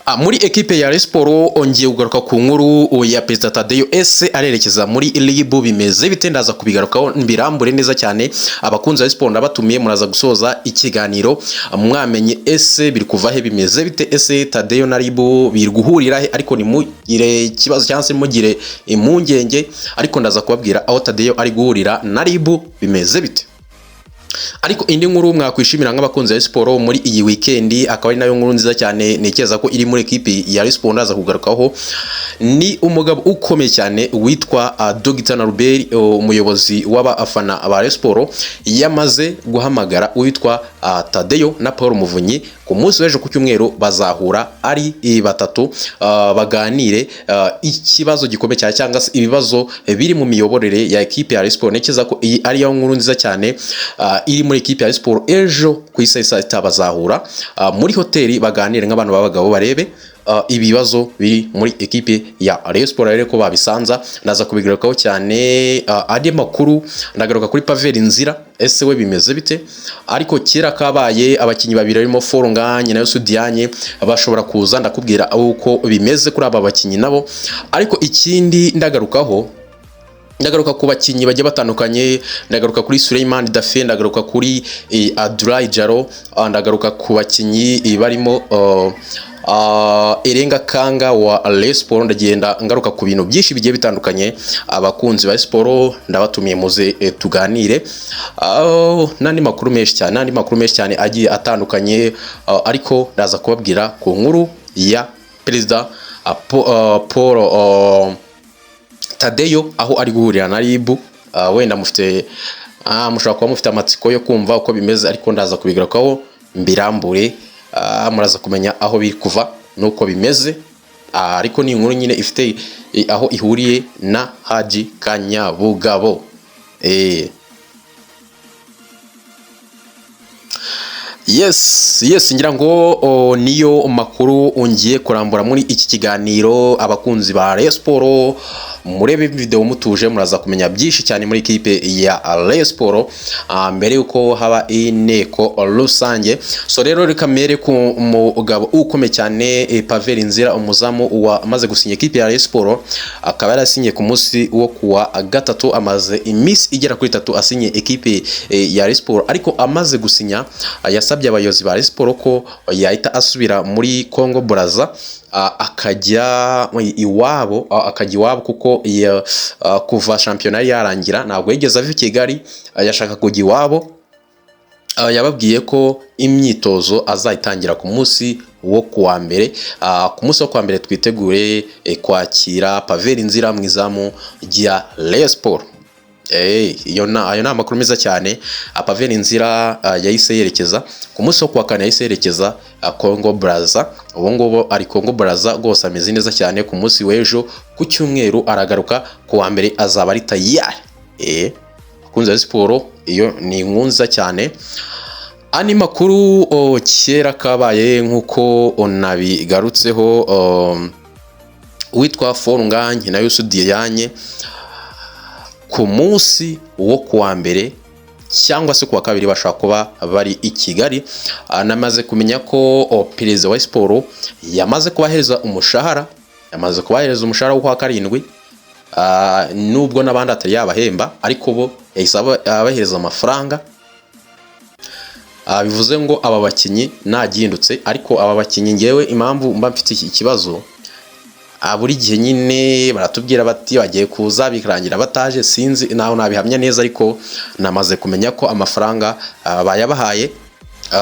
Muri ekipe ya Rayon Sports ongeye kugaruka ku nkuru ya Perezida Tadeyo, ese arerekeza muri RIB bimeze bite? Ndaza kubigarukaho mbirambure neza cyane. Abakunzi ba siporo ndabatumiye, muraza gusoza ikiganiro mwamenye ese biri kuva he, bimeze bite, ese Tadeyo na RIB biri guhurira he? Ariko ntimugire ikibazo cyangwa se mugire impungenge, ariko ndaza kubabwira aho Tadeyo ari guhurira na RIB bimeze bite. Ariko indi nkuru mwakwishimira nk'abakunzi ba siporo muri iyi weekend, akaba ari nayo nkuru nziza cyane ntekereza ko iri muri ekipi ya siporo, ndaza kugarukaho, ni umugabo ukomeye cyane witwa Dr Norbert, umuyobozi w'abafana ba Rayon Sports, yamaze guhamagara uwitwa Tadeyo na Paul Muvunyi. Ku munsi w'ejo ku cyumweru bazahura ari batatu, baganire ikibazo gikomeye cyane cyangwa se ibibazo biri mu miyoborere ya ekipe ya Rayon Sports. Ntekereza ko iyi ari yo nkuru nziza cyane iri muri ekipe ya Rayon Sports. Ejo ku isaha saa sita bazahura muri hoteli, baganire nk'abantu b'abagabo, barebe ibibazo biri muri ekipe ya Rayon Sports rero ko babisanza. Ndaza kubigarukaho cyane. Andi makuru, ndagaruka kuri Pavel Nzira, ese we bimeze bite? Ariko kera kabaye, abakinnyi babiri barimo Fall Ngagne na Youssou Diagne bashobora kuza, ndakubwira uko bimeze kuri aba bakinnyi nabo. Ariko ikindi ndagarukaho, ndagaruka ku bakinnyi bagiye batandukanye, ndagaruka kuri Suleiman Dafe, ndagaruka kuri Abdoulaye Jalo, ndagaruka ku bakinnyi barimo Erenga Kanga wa Rayon Sports. Ndagenda ngaruka ku bintu byinshi bigiye bitandukanye. Abakunzi ba siporo ndabatumiye, muze tuganire n'andi makuru menshi cyane, n'andi makuru menshi cyane agiye atandukanye. Ariko ndaza kubabwira ku nkuru ya Perezida Paul Tadeyo, aho ari guhurira na RIB. Wenda mufite mushobora kuba mufite amatsiko yo kumva uko bimeze, ariko ndaza kubigarukaho mbirambure. Muraza kumenya aho biri kuva nuko bimeze. Ariko ni inkuru nyine ifite aho ihuriye na Haji Kanyabugabo. Yes, ngira ngo niyo makuru ngiye kurambura muri iki kiganiro. Abakunzi ba Rayon Sports, murebe video mutuje, muraza kumenya byinshi cyane muri ikipe ya Rayon Sports mbere yuko haba inteko rusange. So rero reka mere ku mugabo ukomeye cyane, Pavel Nzira, umuzamu wamaze gusinya ikipe ya Rayon Sports, akaba yarasinye ku munsi wo kuwa gatatu. Amaze iminsi igera kuri 3 asinye ekipe ya Rayon Sports, ariko amaze gusinya yasabye abayobozi ba Rayon Sports ko yahita asubira muri Congo Brazza, akajya iwabo, kuko kuva shampiyona yari yarangira ntabwo yigeze ava i Kigali, yashaka kujya iwabo. Yababwiye ko imyitozo azayitangira ku munsi wo kuwa mbere. Ku munsi wo kuwa mbere twitegure kwakira Pavel Nzira mu izamu rya Rayon Sports. Ayo ni amakuru meza cyane. Pavel Nzira yahise yerekeza ku munsi wo kuwa kane, yahise yerekeza Congo Brazza. Ubu ngubu ari Congo Brazza rwose, ameze neza cyane. Ku munsi w'ejo ku cyumweru aragaruka, ku wa mbere azaba ari tayari. Abakunzi ba siporo, iyo ni inkuru nziza cyane. Andi makuru, kera kabaye nk'uko nabigarutseho, uwitwa Fall Ngagne na Youssou Diagne ku munsi wo kuwa mbere cyangwa se kuwa kabiri bashobora kuba bari i Kigali. Namaze kumenya ko perezida wa siporo yamaze kubahereza umushahara, yamaze kubahereza umushahara w'ukwa karindwi, nubwo n'abandi atari yabahemba, ariko bo yahise abahereza amafaranga. Bivuze ngo aba bakinnyi ntagihindutse. Ariko aba bakinnyi, ngewe impamvu mba mfite iki kibazo, buri gihe nyine baratubwira bati bagiye kuza, bikarangira bataje. Sinzi naho nabihamya neza, ariko namaze kumenya ko amafaranga bayabahaye.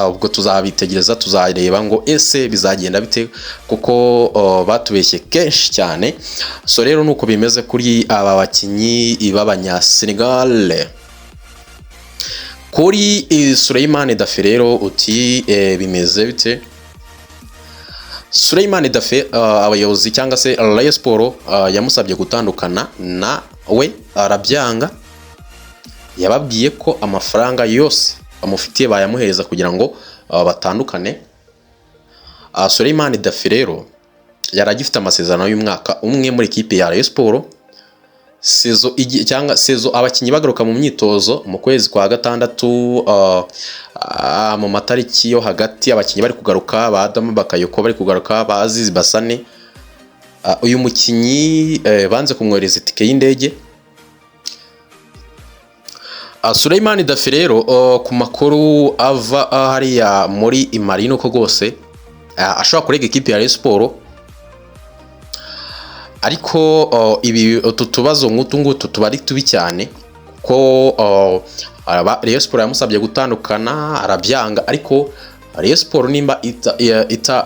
Ubwo tuzabitegereza, tuzareba ngo ese bizagenda bite, kuko batubeshye kenshi cyane. So rero nuko bimeze kuri aba bakinnyi b'Abanyasenegal. Kuri Suleiman Dafe rero uti bimeze bite? Suleiman Dafe, abayobozi cyangwa se Rayon Sports yamusabye gutandukana na we arabyanga. Yababwiye ko amafaranga yose bamufitiye bayamuhereza kugira ngo batandukane. Suleiman Dafe rero yari agifite amasezerano y'umwaka umwe muri ikipe ya Rayon Sports. Saison cyangwa saison abakinnyi bagaruka mu myitozo mu kwezi kwa gatandatu, mu matariki yo hagati, abakinnyi bari kugaruka, ba Adamu Bakayoko bari kugaruka, ba Aziz Basane. Uyu mukinnyi banze kumwohereza itike y'indege. Suleiman Dafe rero, ku makuru ava hariya muri Mali, nuko rwose ashobora kurega ikipe ya Rayon Sport. Ariko ibi, utu tubazo nk'utu ngutu tuba ari tubi cyane, kuko Rayon Sport yamusabye gutandukana arabyanga. Ariko Rayon Sport nimba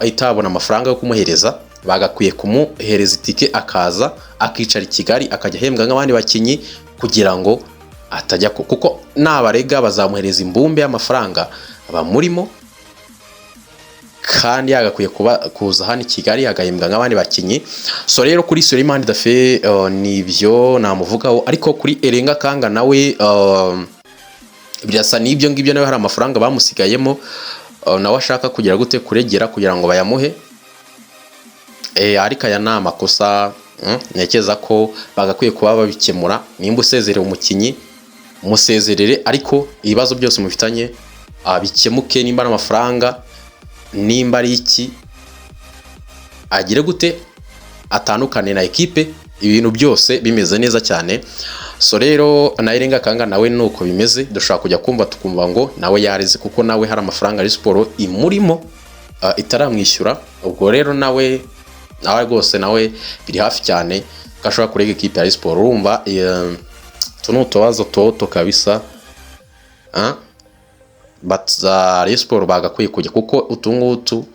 itabona amafaranga yo kumuhereza, bagakwiye kumuhereza itike akaza akicara i Kigali, akajya ahembwa nk'abandi bakinnyi, kugira ngo atajya kuko nabarega bazamuhereza imbumbe y'amafaranga bamurimo, kandi yagakwiye kuba kuza hano i Kigali agahembwa nk'abandi bakinnyi. So rero kuri Suleiman Dafe nibyo namuvugaho. Ariko kuri Erenga Kanga nawe birasa n'ibyo ngibyo, nawe hari amafaranga bamusigayemo, nawe ashaka kugira gute, kuregera kugira ngo bayamuhe. Ariko aya ni amakosa, ntekereza ko bagakwiye kuba babikemura. Nimba usezerera umukinnyi, musezerere, ariko ibibazo byose mufitanye bikemuke. Nimba ari amafaranga, nimba ari iki, agire gute, atandukane na ekipe, ibintu byose bimeze neza cyane. So rero na Erenga Kanga nawe nuko bimeze, dushobora kujya kumva tukumva ngo nawe yareze, kuko nawe hari amafaranga ari siporo imurimo itaramwishyura. Ubwo rero nawe rwose nawe biri hafi cyane ko ashobora kurega ikipe ya siporo. Urumva utu ni utubazo toto kabisa. Za Rayon Sport bagakwiye kujya, kuko utu ngutu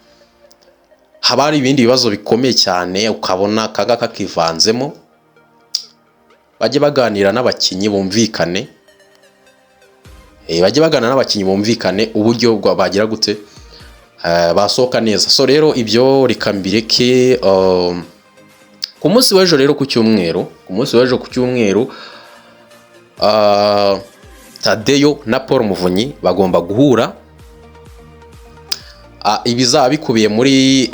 haba hari ibindi bibazo bikomeye cyane, ukabona akaga kakivanzemo. Bajye baganira n'abakinnyi bumvikane, bajye baganira n'abakinnyi bumvikane uburyo bagira gute, basohoka neza. So rero ibyo reka mbireke. Ku munsi w'ejo rero ku cyumweru, ku munsi w'ejo ku cyumweru, Tadeyo na Paul Muvunyi bagomba guhura. Ibizaba bikubiye muri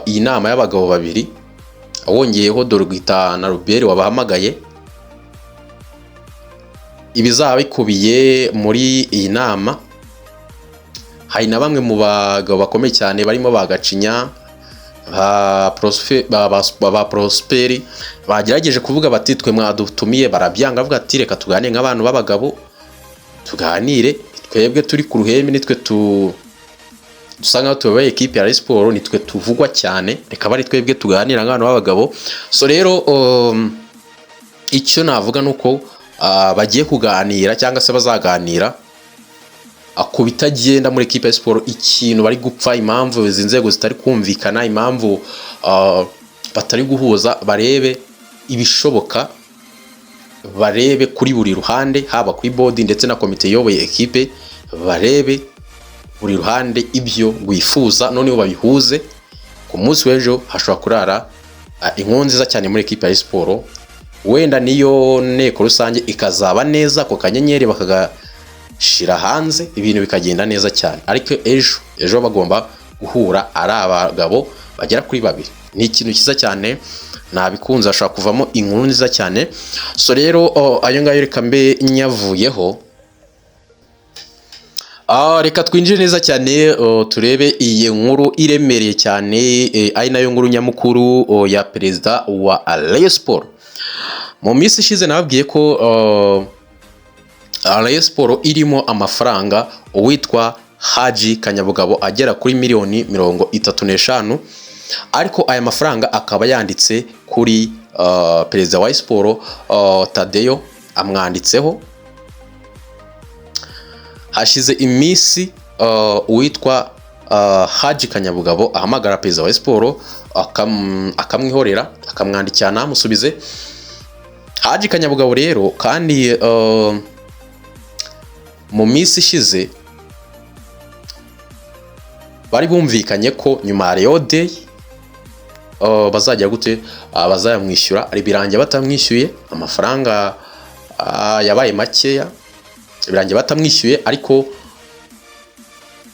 iyi nama y'abagabo babiri, wongeyeho Dorogita na Ruberi wabahamagaye, ibizaba bikubiye muri iyi nama, hari na bamwe mu bagabo bakomeye cyane barimo ba Gacinya, ba Prosperi, bagerageje kuvuga bati: "Twe mwadutumiye", barabyanga. Bavuga ati: "Reka tuganire nk'abantu b'abagabo, tuganire twebwe turi ku ruhembe, nitwe tu dusa nkaho tuyoboye ekipe ya Rayon Sport, nitwe tuvugwa cyane, reka bari twebwe tuganira nk'abantu b'abagabo." So rero icyo navuga ni uko bagiye kuganira cyangwa se bazaganira ku bitagenda muri ekipe ya siporo, ikintu bari gupfa, impamvu izi nzego zitari kumvikana, impamvu batari guhuza, barebe ibishoboka, barebe kuri buri ruhande, haba kuri board ndetse na komite iyoboye ekipe, barebe buri ruhande ibyo rwifuza, noneho babihuze. Ku munsi w'ejo hashobora kurara inkuru nziza cyane muri ekipe ya siporo. Wenda niyo nteko rusange ikazaba neza, ako kanyenyeri bakagashira hanze, ibintu bikagenda neza cyane. Ariko ejo bagomba guhura ari abagabo bagera kuri babiri. Ni ikintu cyiza cyane, nabikunze, hashobora kuvamo inkuru nziza cyane. So rero ayo ngayo reka mbe nyavuyeho. Reka twinjire neza cyane, turebe iyi nkuru iremereye cyane, ari nayo nkuru nyamukuru ya perezida wa Rayon Sport. Mu minsi ishize nababwiye ko Rayon Sport irimo amafaranga uwitwa Haji Kanyabugabo agera kuri miliyoni 35, ariko aya mafaranga akaba yanditse kuri perezida wa Sport, Tadeyo amwanditseho. Hashize iminsi uwitwa Haji Kanyabugabo ahamagara perezida wa siporo akamwihorera, akamwandikira ntamusubize. Haji Kanyabugabo rero kandi mu minsi ishize bari bumvikanye ko nyuma ya Rayon Day bazajya gute, bazayamwishyura. Birangiye batamwishyuye amafaranga, yabaye makeya, birangiye batamwishyuye. Ariko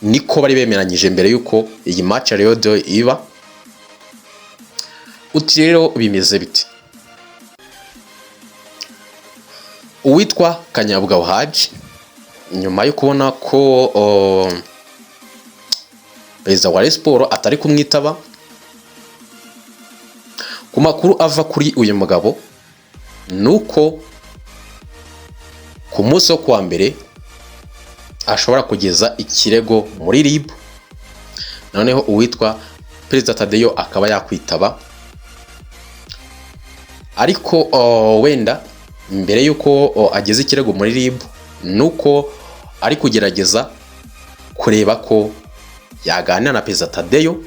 niko bari bemeranyije mbere y'uko iyi match ya Rayon Day iba. Uti rero bimeze bite? Uwitwa Kanyabugabo Haji, nyuma yo kubona ko perezida wa Rayon Sports atari kumwitaba, ku makuru ava kuri uyu mugabo ni uko ku munsi wo kuwa mbere ashobora kugeza ikirego muri RIB, noneho uwitwa perezida Tadeyo akaba yakwitaba. Ariko wenda mbere y'uko ageza ikirego muri RIB, ni uko ari kugerageza kureba ko yaganira na perezida Tadeyo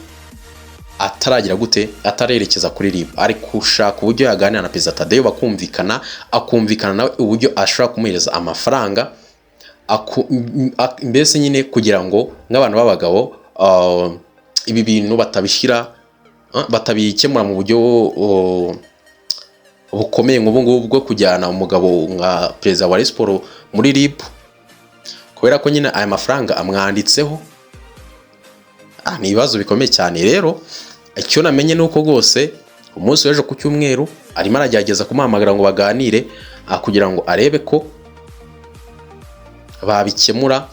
ataragira gute, atarerekeza kuri RIB. Ari gushaka uburyo yaganira na perezida Tadeyo bakumvikana, akumvikana nawe uburyo ashobora kumuhereza amafaranga, mbese nyine kugira ngo nk'abantu b'abagabo ibi bintu batabishyira, batabikemura mu buryo bukomeye nk'ubu ngubu bwo kujyana umugabo nka perezida wa Rayon Sports muri RIB, kubera ko nyine aya mafaranga amwanditseho. Ni ibibazo bikomeye cyane. Rero icyo namenye ni uko rwose umunsi w'ejo ku cyumweru arimo aragerageza kumuhamagara ngo baganire, kugira ngo arebe ko babikemura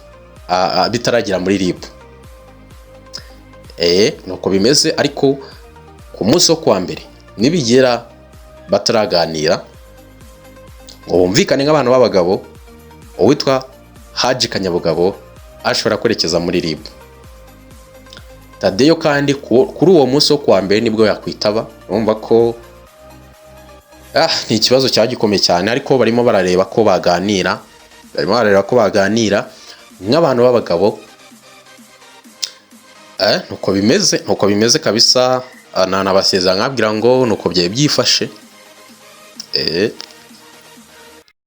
bitaragera muri RIB. Nuko bimeze. Ariko ku munsi wo kuwa mbere nibigera bataraganira ngo bumvikane nk'abantu b'abagabo, uwitwa Haji Kanyabugabo ashobora kwerekeza muri RIB. Tadeyo kandi kuri uwo munsi wo kuwa mbere nibwo yakwitaba. Urumva ko ni ikibazo cyaba gikomeye cyane, ariko barimo barareba ko baganira, barimo barareba ko baganira nk'abantu b'abagabo. Nuko bimeze, nuko bimeze kabisa. Nanabasezera nkabwira ngo nuko byari byifashe.